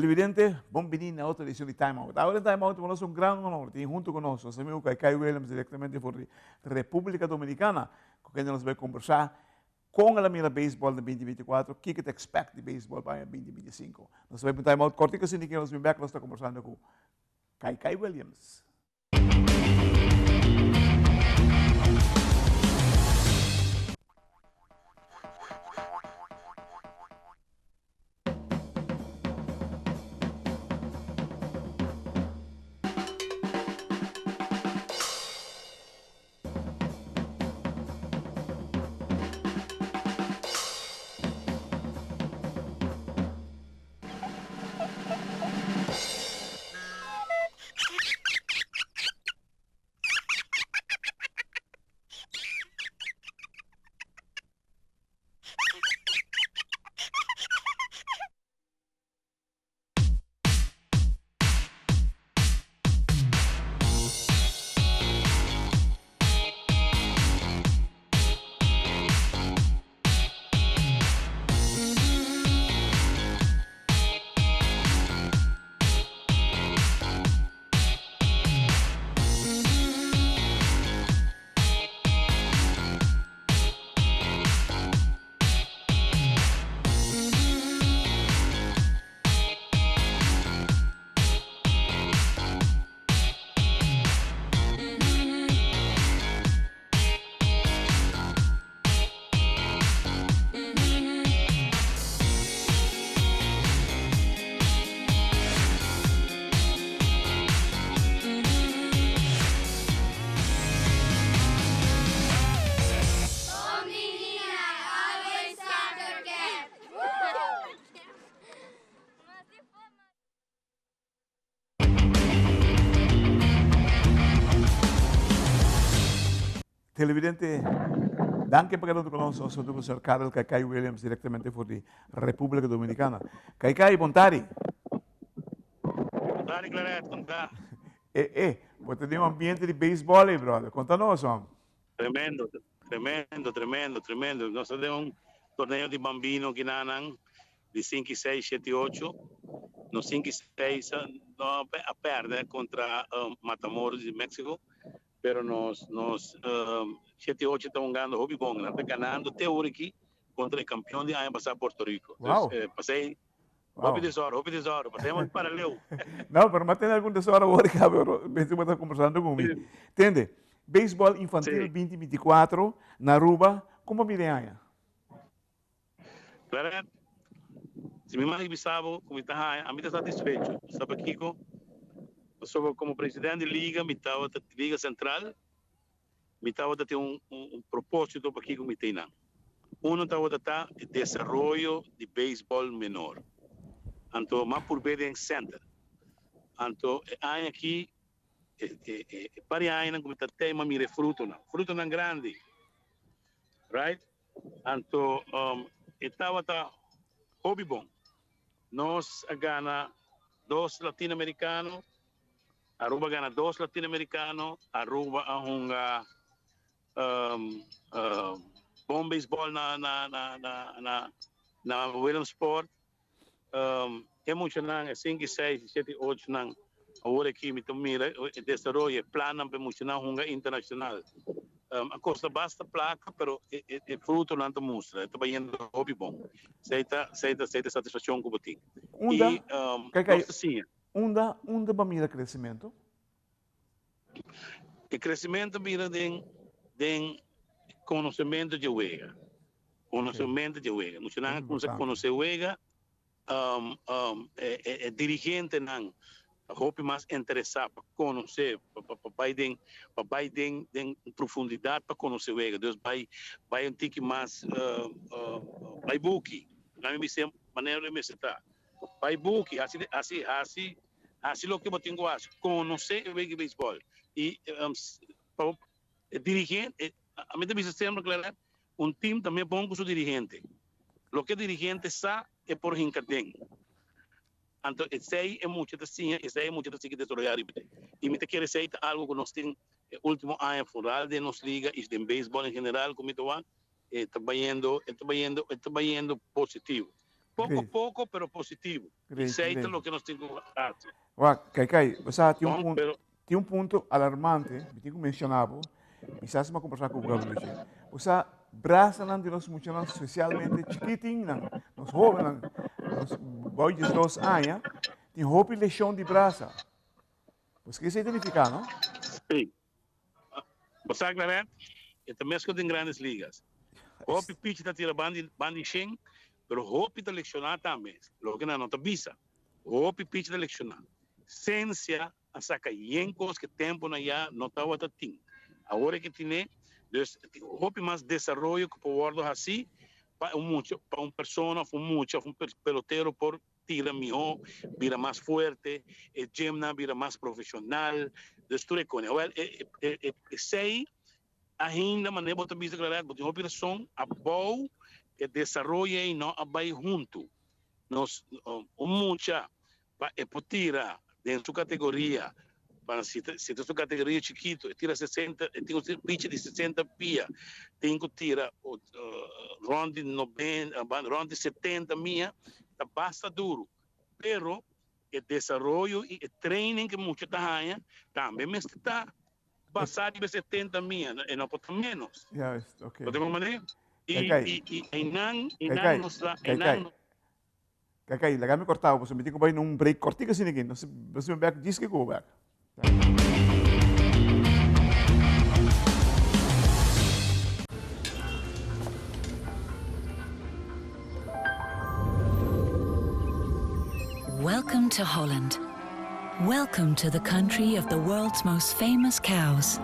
Televidente, bon bini na otro edicion di Time Out. Awor den Time Out nos un gran honor tin hunto cu nos nos amigo Kaikai Williams directamente for di Republica Dominicana cu kende nos bay conversa con el a mira baseball den 2024, kico ta expect di baseball pa aña 2025. Nos bay pa un Time Out cortico asina ki nos bin bek nos ta conversando cu Kaikai Williams. Televidente, danki pa keda hunto ku nos. Nos hunto ku señor Karel Kaikai Williams directamente for di República Dominicana. Kaikai, bon tardi. Bon tardi, Claret, kon ta? Eh, eh, bo ta den un ambiente di baseball ey, brother. Konta nos, hom. Tremendo, tremendo, tremendo, tremendo. Nos ta den un torneo di bambino kinanan di sinku i seis, shete i ocho. Nos sinku i seis no a pèrdè kontra Matamoros di Mexico, pero nos nos shete i ocho ta hungando hopi bon. Nan ta ganando te ora aki kontra e kampion di aña pasá Puerto Rico. Wow. Dus pasei hopi desòrdu, hopi desòrdu. Pasei mas para leu. No, pero mas tene algun desòrdu awor ki awe ora mester bo ta kombersando ku mi. Tende, beisbòl infantil binti 24 na Aruba, komo bira e aña? Claret, si mi manda bisa bo ku mi ta haña, ami ta satisfecho. Sa pakiko? Pasobra komo presidente di liga mi tabata, Liga Sentral, mi tabata tin un un propósito pakiko mi ta einan. Uno tabata ta e desaroyo di beisbòl menor. Anto m'a purb'é den center. Anto e aña aki, e e e par di añanan ku mi ta tei m'a mira e frutonan, frutonan grandi, right? Anto e tabata hopi bon. Nos a gana dos Latinoamericano, Aruba a gana dos Latinoamericano, Aruba a hunga bon beisbol na na na na na Willemsport. E muchanan, e sinku i seis, i shete i ochonan, awor aki mi ta mira e desaroyo, e plannan pa e muchanan hunga internashonal. A kosta basta plaka, pero e frutonan ta mustra, e ta bayendo hopi bon. Esei ta, esei ta, esei ta e satisfakshon ku bo tin. Unda, I kai kai, nos ta siña. unda, unda bo a mira kresementu? E kresementu a bira den, den konosementu dje wega. Konosementu dje wega. Muchanan a kuminsá konosé wega. E dirigentenan ta hopi mas interesá pa konosé, pa bai den, pa bai den den profundidat pa konosé wega. Dus bai bai un tiki mas bai buki. Nan mi bis'é manera lo mester ta. Bai buki, hasi hasi hasi hasi loke bo tin ku hasi. Konosé e wega di beisbòl. I pa e dirigente, ami ta bisa semper Claret, Un team ta me bon ku su dirigente. Loke dirigente sa e por hinka den. Anto esei e mucha ta siña, esei e mucha ta sigui desaroyá riba dje. I mi ta kere esei ta algu ku nos tin e último aña foral den nos liga i den beisbòl en general ku mi ta wak, e ta bayendo, e ta bayendo, e ta bayendo positivo. Poko poko pero positivo. Esei ta loke nos tin ku hasi. Wak, Kaikai, bo sa tin un punto, tin un punto alarmante, mi tin ku menshoná bo, mi sa si mi a kombersá ku bo Gabriel. Bo sa brasanan di nos muchanan, spesialmente chikitinnan, nos hóbennan, nos bou diesdos aña, tin hopi leshon di brasa. Bo sa ke esei ta nifiká, no? Sí. Bo sa Claret, e ta mescos den Grandes Ligas. Hopi pichi ta tira bandi bandi shen, pero hopi ta lecciona tambe, loke nan no ta bisa. Hopi pichi ta lecciona. Cencia a saca yen cos ke temponan ya no tawata tin. Awor e ke tine, dus tin hopi mas desaroyo ku por wordo haci pa un mucha, pa un persona of un mucha of un pelotero por tira mihó, bira mas fuerte, e gymnan bira mas profesional, dus tur e kone. Awel, e, e, e, esei ainda manera bo ta bisa Claret, bo tin hopi rason, abou e desaroyo ei no a bai huntu. Nos, un mucha pa e por tira den su kategoria, pa si ta, si ta su kategoria chikito, e tira sesenta, e tin un pichi di sesenta pia, tin ku tira rond di nobenta, rond di setenta mia, ta basta duru. Pero e desaroyo i e training ku e mucha ta haña tambe mester ta basá riba e setenta mia, e no por ta ménos. Juist, oké. Bo ta komprendé? I, i, i einan, einan nos ta, einan. Kijk, laga mi kortá bo, pasobra mi tin ku bai na un break kòrtiku asina aki. Nos nos bin bèk djis kiko bèk. Welcome to Holland. Welcome to the country of the world's most famous cows.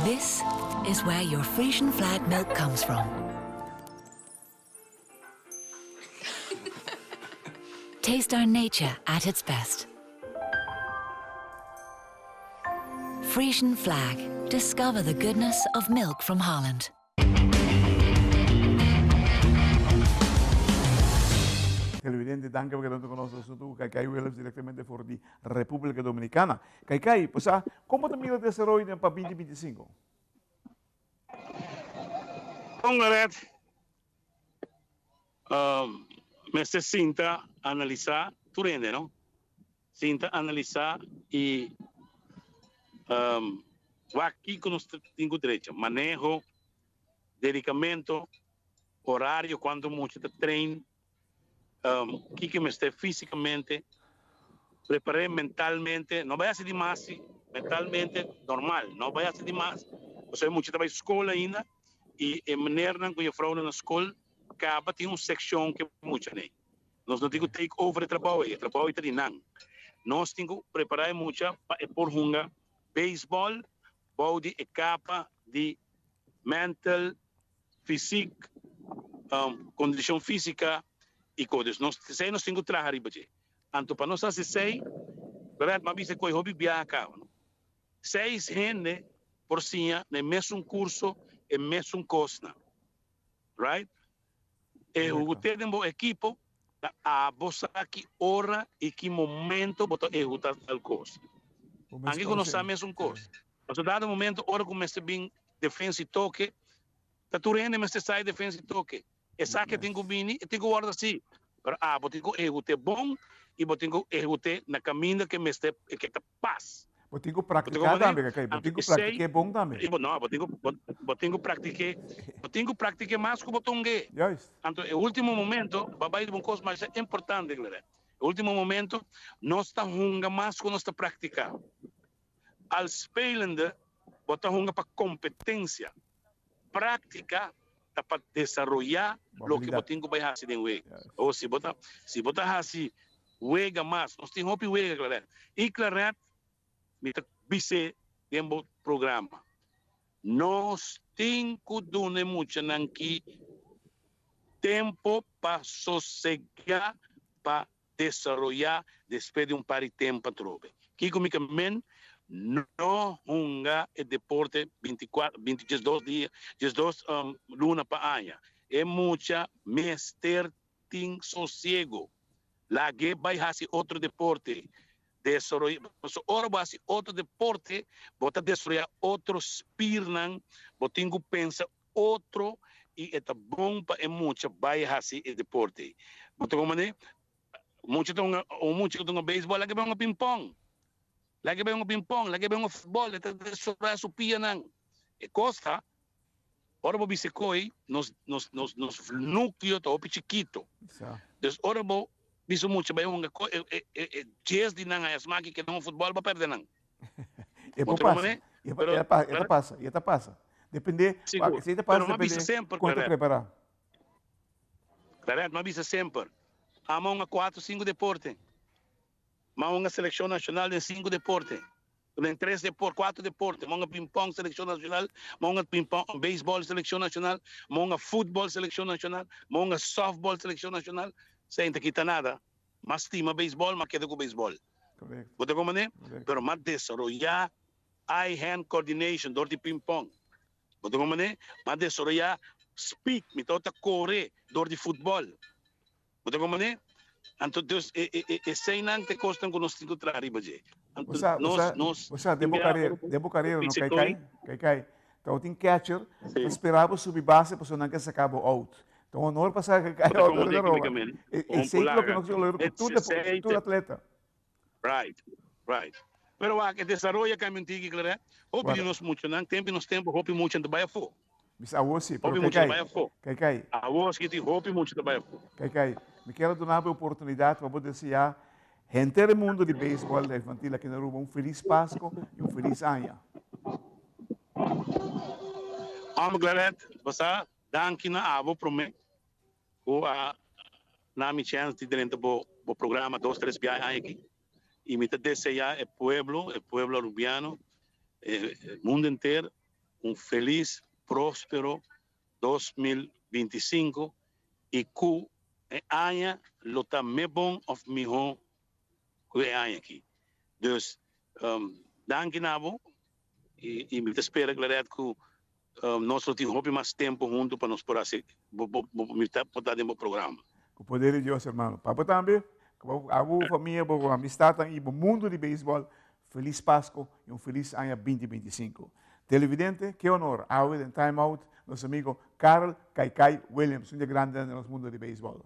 This is where your Frisian flag milk comes from. Taste our nature at its best. Frisian flag. Discover the goodness of milk from Holland. Televidente, danki pa keda ku nos. Nos tu Kaikai Willems direktamente for di Repúblika Dominikana. Kaikai, pues a, komo ta mira desaroyo den pa 2025? Bon Laret, mester sinta analisá tur hende no, sinta analisá i wak kiko nos tin ku drecha, maneho, dedikamentu, orario kuantu mucha ta train, Kiko mester físikamente, prepar'é mentalmente, no bai hasi dimas si, mentalmente normal, no bai hasi dimas, pasobra e mucha ta bai skol ainda i e menernan ku jefrounan na skol kaba tin un sekshon ku e mucha nei. Nos no tin ku take over e trabou ei, e trabou ei ta di nan. Nos tin ku prepará e mucha pa e por hunga beisbòl bou di e kapa di mental Fysiek, kondishon físika i kos. Dus nos esei nos tin ku traha riba dje. Anto pa nos hasi esei, bèrdat mi a bisa ku e hopi biaha kaba, no? Seis hende por siña na e mesun kurso e mesun kosnan, right? E hugut'é den bo ekipo ta abo sa ki ora i ki momento bo ta ehutá tal kos. Anke ku nos sa mesun kos. Pasobra dado momento ora ku mester bin defensa i toke, ta tur hende mester sa e defensa i toke. Esaki tin ku bini, e tin ku wòrdu hasi. Pero abo tin ku ehekut'é bon i bo tin ku ehekut'é na kaminda ke mester ke ta pas. Bo tin ku praktiká tambe, Kakay. Bo tin ku praktik'é bon tambe. No, bo tin ku bo tin ku praktik'é, bo tin ku praktik'é mas ku bo tung'é. Juist. Anto e último momento, bo a bai riba un kos masha importante, Claret. E último momento, nos ta hunga mas ku nos ta praktiká. Al spelende bo ta hunga pa kompetensia. Práktika ta pa desaroyá loke bo tin ku bai hasi den wega. Awor si bo ta si bo ta hasi wega mas, nos tin hopi wega Claret. I Claret mi ta bis'é den bo programa, nos tin ku duna e muchanan ki tempo pa sosegá pa desaroyá despues di un par di tempu atrobe. Kiko mi ke men? No hunga e deporte binticuatro, binti diesdos dia, diesdos luna pa aña. E mucha mester tin sosiego. Lag'é bai hasi otro deporte. Desaroyá, pasobra ora bo hasi otro deporte, bo ta desaroyá otro spirnan, bo tin ku pensa. otro i e ta bon pa e mucha bai hasi e deporte ei. Bo ta komprendé? Mucha ta hunga, un mucha ku ta hunga beisbòl laga e bai hunga pinpòn, laga e bai hunga pinpòn, laga e bai hunga futbòl, e ta desaroyá su pianan. E kos ta, ora bo bisa e koi, nos nos nos nos núkleo ta hopi chikito. Dus ora bo bisa un mucha bai hunga koi, e e e e djes di nan haña smak i keda hunga futbòl, bo pèrdè nan. E por pasa, e ta pasa, e ta pasa. Depende, Sigur. si e ta pasa Pero m'a bisa depende semper, kon ta Claret. prepara. Claret, m'a bisa semper. Ama un a kuatro, sinku deporte. M'a hunga selekshon nashonal den sinku deporte. Den tres deporte, kuatro deporte. M'a hunga pinpòn selekshon nashonal, m'a hunga pinpòn, beisbòl selekshon nashonal, m'a hunga futbòl selekshon nashonal, m'a hunga sòftbòl selekshon nashonal. Esei no ta kita nada. M'a stima beisbòl, m'a keda ku beisbòl. Correcto. Bo ta komprendé? Correcto. Pero m'a desaroyá eye-hand coordination dor di ping-pong. Bo ta komprendé? M'a desaroyá speed, mi tabata kore dor di futbòl. Bo ta komprendé? Anto dus e e e eseinan ta e kosnan ku nos tin ku traha riba dje. Bo Anto sa, bo nos sa, nos bo sa, den tin bo bia karera, ora bo den bo karera no bisa kai koi. kai, kai kai. Tabatin catcher Sí. ta spera bo subi base pasobra nan ke saka bo out. Ta un honor pa saka kai Bo ta out ora komprendé ta ki mi roba. ke meni? E Un esei ta loke pulaga. nos a logra ku tur depo Esei tur ta. atleta. Right, right. Pero wak, e desaroyo a cambia un tiki, Claret. Hopi di Guarda. nos muchanan, tempo di nos tempo, hopi mucha no ta bai afó. Bisa awor si, pero Hopi mucha ta Kaikai, bai afó. Kaikai. Awor si tin hopi mucha ta bai afó. Kaikai, mi kier a duna bo e oportunidad pa bo desea henter e mundo di beisbol infantil aki na Aruba un feliz Pasco y un feliz aña. Hombre Claret, bo sa, danki na abo prome Ku a na mi chèns di drenta bo bo programa dos tres biaha aña aki i mi ta deseá e pueblo, e pueblo arubiano, e mundo enter un felis, próspero 2025 i ku e aña lo ta me bon òf mihó ku e aña aki. Dus danki na bo i mi ta spera Claret ku Nos lo tin hopi mas tempo hunto pa nos por haci bo bo bo mi ta por ta den bo programa. Cu poder di Dios hermano. Pa bo tambe, cu bo abo famia, bo amistadnan y bo mundo di beisbol, Feliz Pasco y un feliz aña binti 25. Televidente, ke honor awe den Time Out nos amigo Carl Kaikai Williams, un di e grandenan den nos mundo di beisbol.